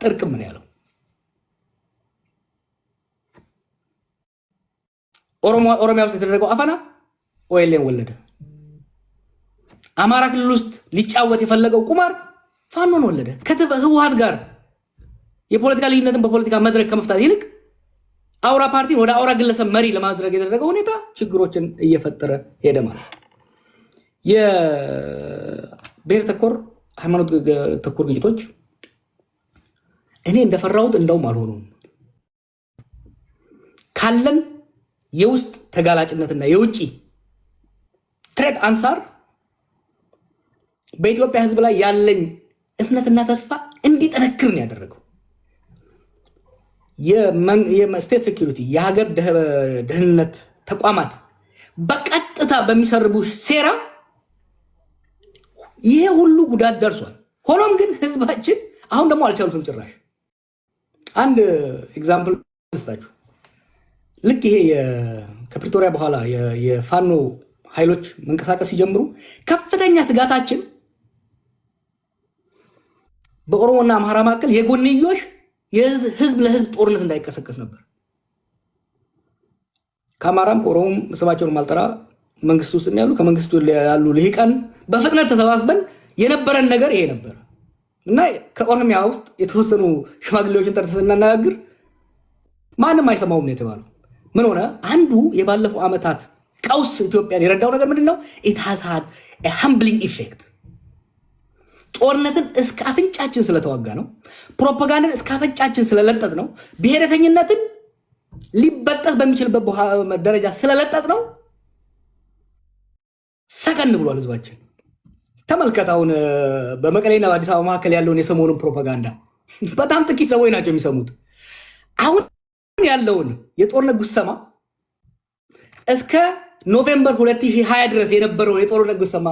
ጥርቅም ነው ያለው። ኦሮሚያ ውስጥ የተደረገው አፈና OLA ን ወለደ። አማራ ክልል ውስጥ ሊጫወት የፈለገው ቁማር ፋኖን ወለደ። ከህወሓት ጋር የፖለቲካ ልዩነትን በፖለቲካ መድረክ ከመፍታት ይልቅ አውራ ፓርቲን ወደ አውራ ግለሰብ መሪ ለማድረግ የተደረገው ሁኔታ ችግሮችን እየፈጠረ ሄደ ማለት ነው። የብሔር ተኮር ሃይማኖት ተኮር ግጭቶች እኔ እንደፈራሁት እንደውም አልሆኑም። ካለን የውስጥ ተጋላጭነትና የውጪ threat አንፃር በኢትዮጵያ ሕዝብ ላይ ያለኝ እምነትና ተስፋ እንዲጠነክር ነው ያደረገው። የ state security የሀገር ደህንነት ተቋማት በቀጥታ በሚሰርቡ ሴራ ይሄ ሁሉ ጉዳት ደርሷል። ሆኖም ግን ህዝባችን አሁን ደግሞ አልቻሉትም ጭራሽ። አንድ example ልስጣችሁ። ልክ ይሄ ከፕሪቶሪያ በኋላ የፋኖ ኃይሎች መንቀሳቀስ ሲጀምሩ ከፍተኛ ስጋታችን በኦሮሞና አማራ መካከል የጎንዮሽ የህዝብ ለህዝብ ጦርነት እንዳይቀሰቀስ ነበር። ከአማራም ከኦሮሞም ስማቸውን ማልጠራ መንግስት ውስጥ ያሉ ከመንግስቱ ያሉ ልሂቃን በፍጥነት ተሰባስበን የነበረን ነገር ይሄ ነበር እና ከኦሮሚያ ውስጥ የተወሰኑ ሽማግሌዎችን ጠርተን ስናነጋግር ማንም አይሰማውም ነው የተባለው። ምን ሆነ? አንዱ የባለፈው ዓመታት ቀውስ ኢትዮጵያን የረዳው ነገር ምንድን ነው? It has had a humbling effect። ጦርነትን እስከ አፍንጫችን ስለተዋጋ ነው። ፕሮፓጋንዳን እስከ አፍንጫችን ስለለጠጥ ነው። ብሔረተኝነትን ሊበጠስ በሚችልበት ደረጃ ስለለጠጥ ነው። ሰከን ብሏል ህዝባችን። ተመልከት አሁን በመቀሌና በአዲስ አበባ መካከል ያለውን የሰሞኑን ፕሮፓጋንዳ በጣም ጥቂት ሰዎች ናቸው የሚሰሙት። አሁን ያለውን የጦርነት ጉሰማ እስከ November 2020 ድረስ የነበረው የጦርነት ጉሰማ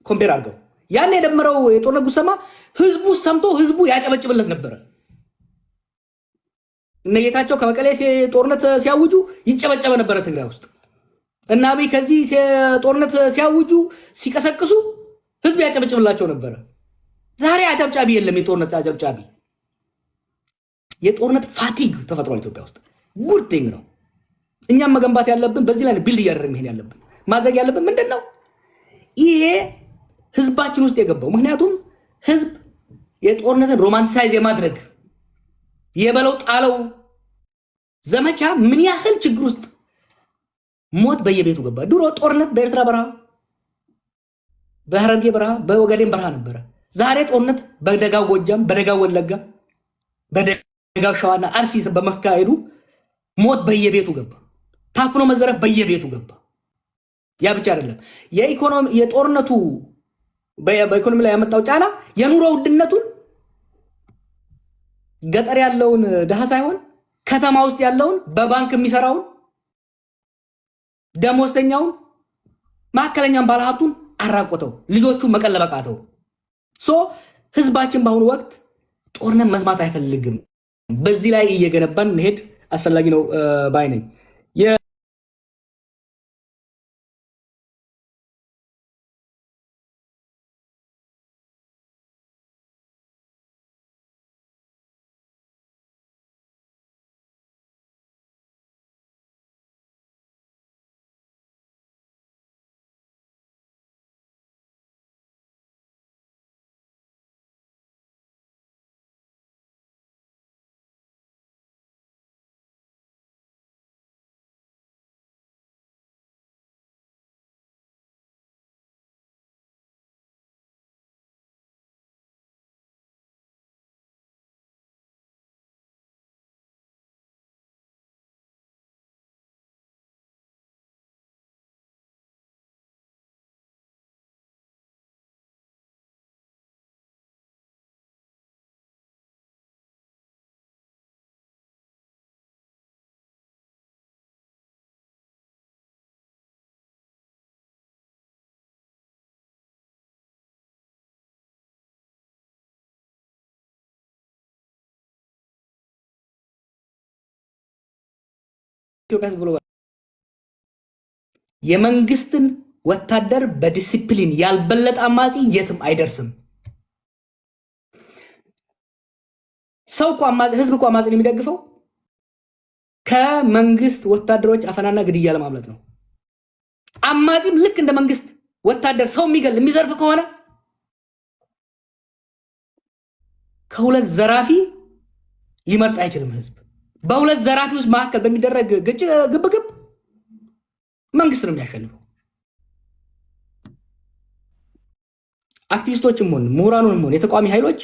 compare አድርገው ያን የደመረው የጦርነት ጉሰማ ህዝቡ ሰምቶ ህዝቡ ያጨበጭብለት ነበረ። እነ ጌታቸው ከመቀሌ ጦርነት ሲያውጁ ይጨበጨበ ነበረ ትግራይ ውስጥ። እና አብይ ከዚህ ጦርነት ሲያውጁ ሲቀሰቅሱ ህዝብ ያጨበጭብላቸው ነበረ። ዛሬ አጨብጫቢ የለም። የጦርነት አጨብጫቢ የጦርነት fatigue ተፈጥሯል ኢትዮጵያ ውስጥ። Good thing ነው። እኛም መገንባት ያለብን በዚህ ላይ build እያደረግን መሄድ ያለብን ማድረግ ያለብን ምንድን ነው? ይሄ ህዝባችን ውስጥ የገባው ምክንያቱም ህዝብ የጦርነትን romanticize የማድረግ የበለው ጣለው ዘመቻ ምን ያህል ችግር ውስጥ ሞት በየቤቱ ገባ። ድሮ ጦርነት በኤርትራ በረሃ፣ በሐረርጌ በረሃ፣ በኦጋዴን በረሃ ነበረ። ዛሬ ጦርነት በደጋው ጎጃም፣ በደጋው ወለጋ፣ በደጋው ሸዋና አርሲ በመካሄዱ ሞት በየቤቱ ገባ። ታፍኖ መዘረፍ በየቤቱ ገባ። ያ ብቻ አይደለም። የኢኮኖሚ የጦርነቱ በኢኮኖሚ ላይ ያመጣው ጫና የኑሮ ውድነቱን ገጠር ያለውን ድሃ ሳይሆን ከተማ ውስጥ ያለውን በባንክ የሚሰራውን ደሞዝተኛውን መካከለኛም ባለሀብቱን አራቆተው፣ ልጆቹን መቀለብ አቃተው። So ህዝባችን በአሁኑ ወቅት ጦርነት መስማት አይፈልግም። በዚህ ላይ እየገነባን መሄድ አስፈላጊ ነው ባይ ነኝ። የኢትዮጵያ ህዝብ ብሎ የመንግስትን ወታደር በዲሲፕሊን ያልበለጠ አማጺ የትም አይደርስም። ሰው እኮ ህዝብ እኮ አማጽን የሚደግፈው ከመንግስት ወታደሮች አፈናና ግድያ ለማምለጥ ነው። አማጺም ልክ እንደ መንግስት ወታደር ሰው የሚገል የሚዘርፍ ከሆነ ከሁለት ዘራፊ ሊመርጥ አይችልም ህዝብ። በሁለት ዘራፊ ውስጥ መካከል በሚደረግ ግጭ ግብግብ መንግስት ነው የሚያሸንፈው። አክቲቪስቶችም ሆን ምሁራኑንም ሆን የተቃዋሚ ኃይሎች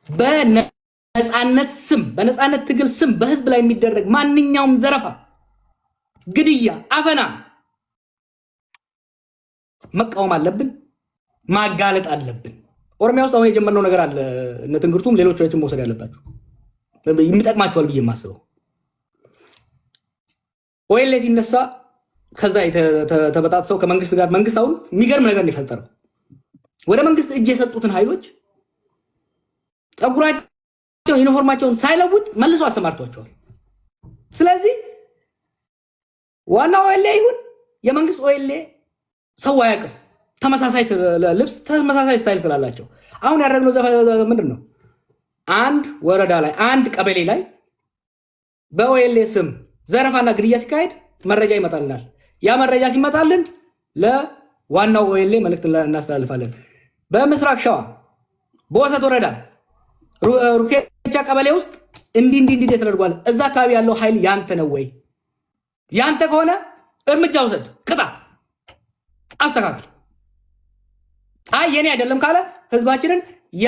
በነፃነት ስም በነፃነት ትግል ስም በህዝብ ላይ የሚደረግ ማንኛውም ዘረፋ፣ ግድያ፣ አፈና መቃወም አለብን፣ ማጋለጥ አለብን። ኦሮሚያ ውስጥ አሁን የጀመርነው ነገር አለ። እነ ትንግርቱም ሌሎቻችን መውሰድ ያለባችሁ የሚጠቅማቸዋል ብዬ የማስበው OLA ሲነሳ ከዛ ተበጣጥሰው ከመንግስት ጋር መንግስት አሁን የሚገርም ነገር ነው የፈጠረው። ወደ መንግስት እጅ የሰጡትን ኃይሎች ፀጉራቸውን ዩኒፎርማቸውን ሳይለውጥ መልሶ አስተማርቷቸዋል። ስለዚህ ዋናው OLA ይሁን የመንግስት OLA ሰው አያውቅም። ተመሳሳይ ልብስ ተመሳሳይ style ስላላቸው አሁን ያደረግነው ምንድን ነው? አንድ ወረዳ ላይ አንድ ቀበሌ ላይ በ OLA ስም ዘረፋና ግድያ ሲካሄድ መረጃ ይመጣልናል። ያ መረጃ ሲመጣልን ለዋናው OLA መልእክት እናስተላልፋለን። በምስራቅ ሸዋ በወሰት ወረዳ ሩኬቻ ቀበሌ ውስጥ እንዲህ እንዲህ እንዲህ ተደርጓል። እዛ አካባቢ ያለው ኃይል ያንተ ነው ወይ? ያንተ ከሆነ እርምጃ ውሰድ፣ ቅጣ፣ አስተካክል። አይ የኔ አይደለም ካለ ህዝባችንን ያ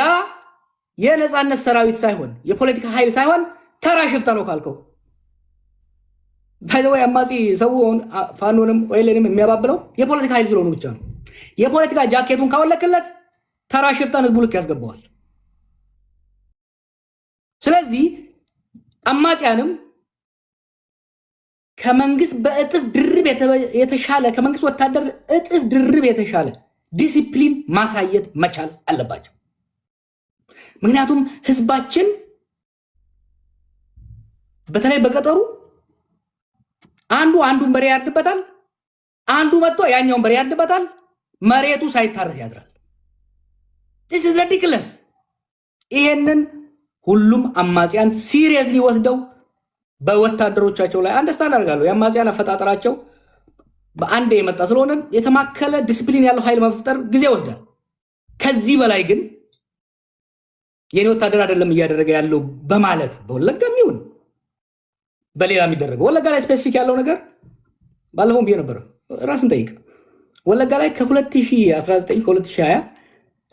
የነፃነት ሰራዊት ሳይሆን የፖለቲካ ኃይል ሳይሆን ተራ ሽፍታ ነው ካልከው by the way አማጺ ሰው ፋኖንም OLA ንም የሚያባብለው የፖለቲካ ኃይል ስለሆኑ ብቻ ነው። የፖለቲካ ጃኬቱን ካወለክለት ተራ ሽፍታን ህዝቡ ልክ ያስገባዋል። ስለዚህ አማጺያንም ከመንግስት በእጥፍ ድርብ የተሻለ ከመንግስት ወታደር እጥፍ ድርብ የተሻለ ዲሲፕሊን ማሳየት መቻል አለባቸው። ምክንያቱም ህዝባችን በተለይ በገጠሩ አንዱ አንዱን በሬ ያርድበታል፣ አንዱ መጥቶ ያኛውን በሬ ያርድበታል። መሬቱ ሳይታረስ ያድራል። This is ridiculous። ይሄንን ሁሉም አማጽያን seriously ወስደው በወታደሮቻቸው ላይ understand አደርጋለሁ። የአማጽያን አፈጣጠራቸው በአንድ የመጣ ስለሆነ የተማከለ ዲሲፕሊን ያለው ኃይል መፍጠር ጊዜ ይወስዳል። ከዚህ በላይ ግን የኔ ወታደር አይደለም እያደረገ ያለው በማለት በወለጋም ይሁን በሌላ የሚደረገው ወለጋ ላይ specific ያለው ነገር ባለፈውም ብዬ ነበር። ራስን ጠይቅ። ወለጋ ላይ ከ2019 ከ2020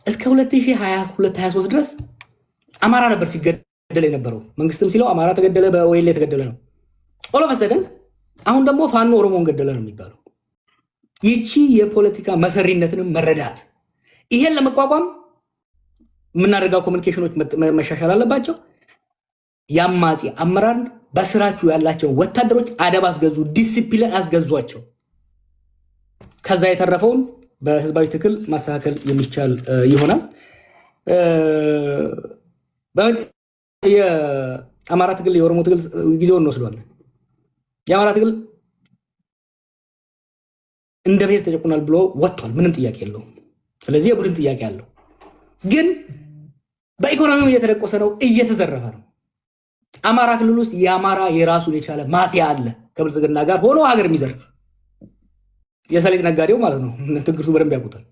እስከ 2022 23 ድረስ አማራ ነበር ሲገደል የነበረው። መንግስትም ሲለው አማራ ተገደለ፣ በ OLA የተገደለ ነው። All of a sudden አሁን ደግሞ ፋኖ ኦሮሞን ገደለ ነው የሚባለው። ይቺ የፖለቲካ መሰሪነትንም መረዳት ይሄን ለመቋቋም የምናደርገው communication ኖች መሻሻል አለባቸው። የአማጺ አመራር በስራችሁ ያላቸውን ወታደሮች አደብ አስገዙ፣ ዲሲፕሊን አስገዟቸው። ከዛ የተረፈውን በህዝባዊ ትግል ማስተካከል የሚቻል ይሆናል። የአማራ ትግል የኦሮሞ ትግል ጊዜውን እንወስደዋለን። የአማራ ትግል እንደ ብሔር ተጨቁናል ብሎ ወጥቷል። ምንም ጥያቄ የለውም። ስለዚህ የቡድን ጥያቄ አለው። ግን በኢኮኖሚው እየተደቆሰ ነው፣ እየተዘረፈ ነው። አማራ ክልል ውስጥ የአማራ የራሱን የቻለ ማፊያ አለ፣ ከብልጽግና ጋር ሆኖ ሀገር የሚዘርፍ የሰሊጥ ነጋዴው ማለት ነው። ትንግርቱ በደንብ ያውቁታል።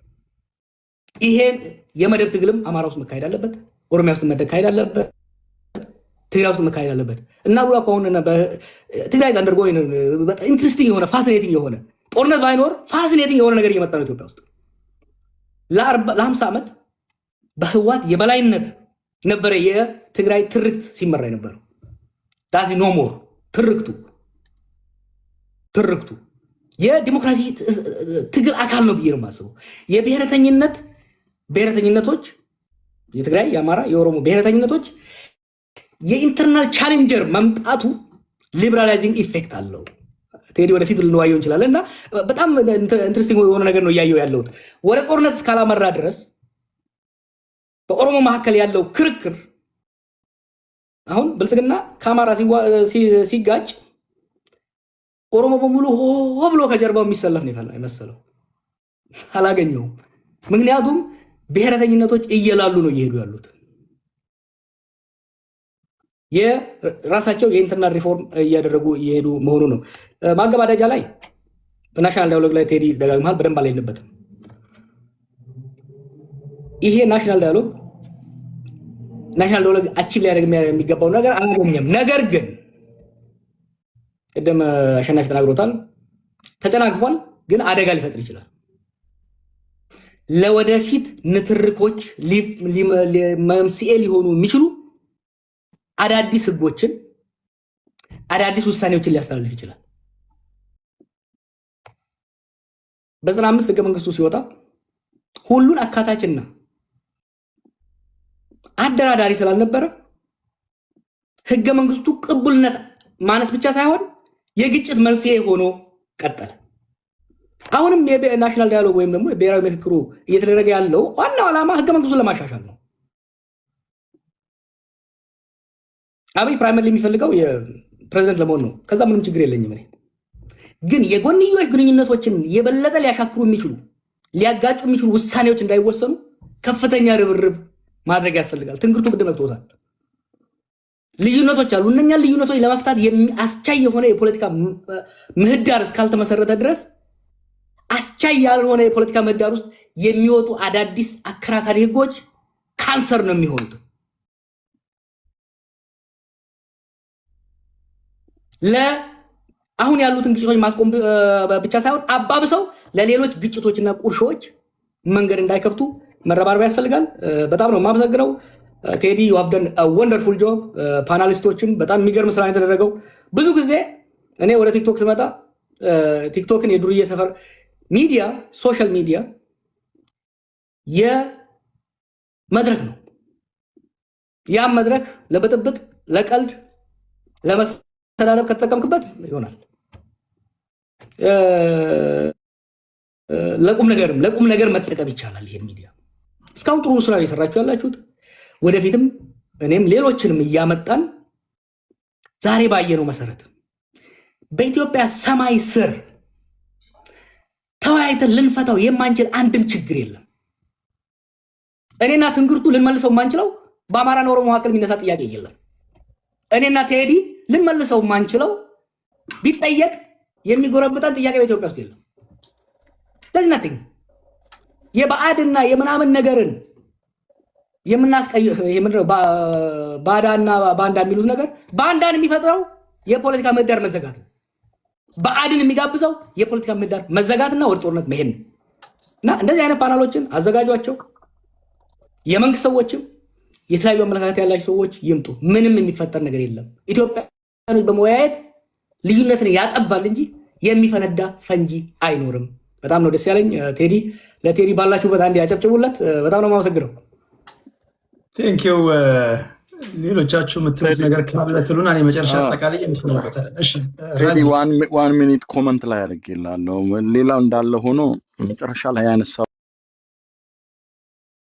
ይሄን የመደብ ትግልም አማራ ውስጥ መካሄድ አለበት፣ ኦሮሚያ ውስጥ መካሄድ አለበት፣ ትግራይ ውስጥ መካሄድ አለበት። እና ብሎ አሁን ትግራይ አንደርጎ interesting የሆነ fascinating የሆነ ጦርነት ባይኖር fascinating የሆነ ነገር እየመጣ ነው ኢትዮጵያ ውስጥ። ለ50 ዓመት በህወሓት የበላይነት ነበረ የትግራይ ትርክት ሲመራ የነበረው። That's no more። ትርክቱ የዲሞክራሲ ትግል አካል ነው ብዬ ነው የማስበው። የብሔረተኝነት ብሔረተኝነቶች የትግራይ፣ የአማራ፣ የኦሮሞ ብሔረተኝነቶች የ internal challenger መምጣቱ liberalizing effect አለው። ቴዲ ወደፊት ልንዋየው እንችላለን እና በጣም interesting የሆነ ነገር ነው እያየው ያለሁት። ወደ ጦርነት እስካላመራ ድረስ በኦሮሞ መካከል ያለው ክርክር አሁን ብልጽግና ከአማራ ሲጋጭ ኦሮሞ በሙሉ ሆ ብሎ ከጀርባው የሚሰለፍ ነው የመሰለው። አላገኘውም። ምክንያቱም ብሔረተኝነቶች እየላሉ ነው እየሄዱ ያሉት። የራሳቸው የ internal reform እያደረጉ እየሄዱ መሆኑ ነው። ማገባደጃ ላይ national dialogue ላይ ቴዲ ደጋግመሃል፣ በደንብ አልሄድንበትም። ይሄ national dialogue achieve ሊያደርግ የሚገባው ነገር አላገኘም። ነገር ግን ቅድም አሸናፊ ተናግሮታል፣ ተጨናግፏል፣ ግን አደጋ ሊፈጥር ይችላል። ለወደፊት ንትርኮች መንስኤ ሊሆኑ የሚችሉ አዳዲስ ህጎችን አዳዲስ ውሳኔዎችን ሊያስተላልፍ ይችላል። በ95 ህገ መንግስቱ ሲወጣ ሁሉን አካታችና አደራዳሪ ስላልነበረ ህገ መንግስቱ ቅቡልነት ማነስ ብቻ ሳይሆን የግጭት መንስኤ ሆኖ ቀጠለ። አሁንም የ national dialogue ወይም ደግሞ የብሔራዊ ምክክሩ እየተደረገ ያለው ዋናው ዓላማ ህገ መንግስቱን ለማሻሻል ነው። አብይ primary የሚፈልገው የፕሬዝዳንት ለመሆን ነው። ከዛ ምንም ችግር የለኝም እኔ። ግን የጎንዮሽ ግንኙነቶችን የበለጠ ሊያሻክሩ የሚችሉ ሊያጋጩ የሚችሉ ውሳኔዎች እንዳይወሰኑ ከፍተኛ ርብርብ ማድረግ ያስፈልጋል። ትንግርቱ ቅድም ነክቶታል። ልዩነቶች አሉ። እነኛን ልዩነቶች ለመፍታት አስቻይ የሆነ የፖለቲካ ምህዳር እስካልተመሰረተ ድረስ አስቻይ ያልሆነ የፖለቲካ ምህዳር ውስጥ የሚወጡ አዳዲስ አከራካሪ ህጎች ካንሰር ነው የሚሆኑት። ለአሁን ያሉትን ግጭቶች ማስቆም ብቻ ሳይሆን አባብሰው ለሌሎች ግጭቶችና ቁርሾች መንገድ እንዳይከፍቱ መረባረብ ያስፈልጋል። በጣም ነው የማመሰግነው ቴዲ፣ you have done a wonderful job። panelist ኦችም በጣም የሚገርም ስራ የተደረገው። ብዙ ጊዜ እኔ ወደ ቲክቶክ ስመጣ ቲክቶክን የዱርዬ ሰፈር ሚዲያ፣ social media የመድረክ ነው። ያም መድረክ ለብጥብጥ፣ ለቀልድ፣ ለመሰዳደብ ከተጠቀምክበት ይሆናል። ለቁም ነገርም ለቁም ነገር መጠቀም ይቻላል። ይሄን ሚዲያ እስካሁን ጥሩ ስራ እየሰራችሁ ያላችሁት፣ ወደፊትም እኔም ሌሎችንም እያመጣን ዛሬ ባየነው መሰረት በኢትዮጵያ ሰማይ ስር ተወያይተን ልንፈታው የማንችል አንድም ችግር የለም። እኔና ትንግርቱ ልንመልሰው የማንችለው በአማራና ኦሮሞ መካከል የሚነሳ ጥያቄ የለም። እኔና ቴዲ ልንመልሰው የማንችለው ቢጠየቅ የሚጎረብጠን ጥያቄ በኢትዮጵያ ውስጥ የለም። ስለዚህ nothing የባዕድና የምናምን ነገርን የምናስቀይር የምንድነው ባዳና ባንዳ የሚሉት ነገር ባንዳን የሚፈጥረው የፖለቲካ ምህዳር መዘጋት ነው። ባዕድን የሚጋብዘው የፖለቲካ ምህዳር መዘጋትና ወደ ጦርነት መሄድ ነው። እና እንደዚህ አይነት ፓናሎችን አዘጋጇቸው። የመንግስት ሰዎችም የተለያዩ አመለካከት ያላቸው ሰዎች ይምጡ። ምንም የሚፈጠር ነገር የለም። ኢትዮጵያኖች በመወያየት ልዩነትን ያጠባል እንጂ የሚፈነዳ ፈንጂ አይኖርም። በጣም ነው ደስ ያለኝ። ቴዲ፣ ለቴዲ ባላችሁበት አንድ ያጨብጭቡለት። በጣም ነው የማመሰግነው። Thank you። ሌሎቻችሁ የምትሉት ነገር ካለ ትሉና እኔ መጨረሻ አጠቃላይ እንሰናበታለን። እሺ ቴዲ፣ one minute comment ላይ አድርጌልሃለሁ። ሌላው እንዳለ ሆኖ መጨረሻ ላይ ያነሳው